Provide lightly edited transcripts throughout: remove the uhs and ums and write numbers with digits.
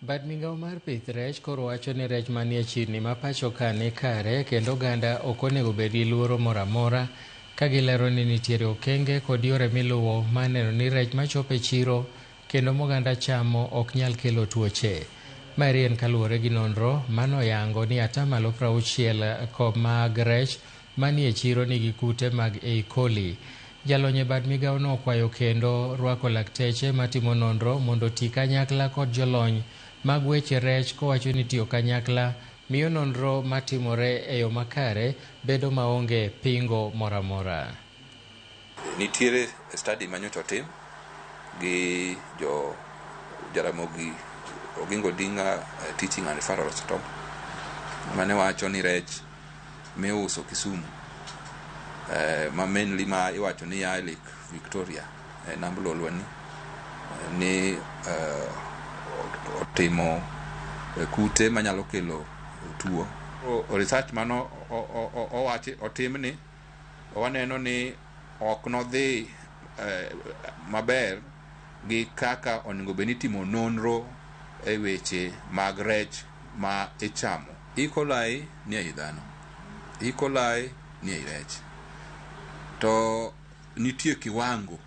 Bad migao mar pith rech koro wacho ni rech manie chirni ma pacho ka ni kare kendo oganda ok onego bed gi luoro moro amora ka gilero ni nitiere okenge kod yore miluwo mar neno ni rech machopo e chiro kendo moganda chamo ok nyal kelo tuoche. Maeri en kaluwore gi nonro manoyango ni atamalo 60 mag rech manie chiro nigi kute mag E. coli. Jalony e bad migawono okwayo kendo rwako lakteche matimo nonro mondo oti kanyakla kod jolony mag weche rech kowacho ni tiyo kanyakla miyo nonro matimore e yo makare bedo maonge pingo moro amora. Nitiere study manyocha otim gi jo Jaramogi Oginga Odinga Teaching and Referral Hospital mane wacho ni rech miuso Kisumu, ma mainly ma iwacho ni ya e Lake Victoria e namb Lolwa ni otimo kute manyalo kelo tuo. Research mano owachi otimni waneno ni ok nodhi maber gi kaka onego bed ni itimo nonro e weche mag rech ma ichamo. E. coli ni ei dhano, E. coli ni ei rech. To nitie kiwango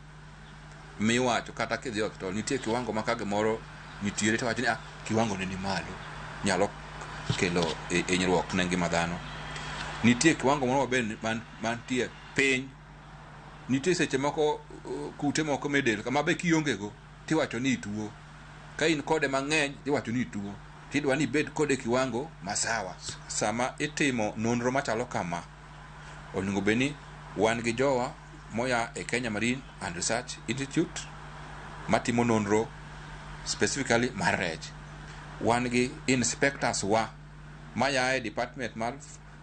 miwacho kata kidhi e osiptal nitie kiwango ma ka gimoro nitiere to iwacho ni ah, kiwango ne ni malo nyalo kelo hinyruok ne ngima dhano. Nitie kiwango moro mabe mantie piny. Nitie seche moko kute moko me del ma be kionge go tiwacho ni ituo. Ka in kode mang'eny tiwacho ni ituo. Tidwa ni ibed kode e kiwango masawa. Sama itimo nonro machalo kama, onego bed ni wan gi jowa moya e Kenya Marine and Research Institute matimo nonro specifically mar rech. Wan gi inspectors wa maya e department mar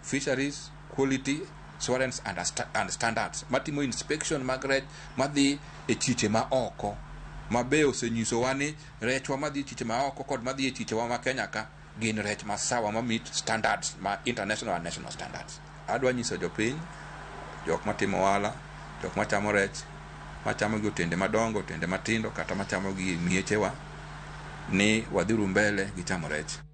Fisheries Quality Assurance and Standards matimo inspection mag rech madhi e chiche ma oko ma be osenyisowa ni rechwa madhi e chiche ma oko kod madhi e chichewa ma Kenya ka gin rech masawa ma meet standards ma international and national standards. Adwa nyiso jopiny, jok matimo ohala, jok machamo rech, machamo gi otende madongo, otende matindo kata machamo gi miechewa ni wadhiuru mbele gi chamo rech.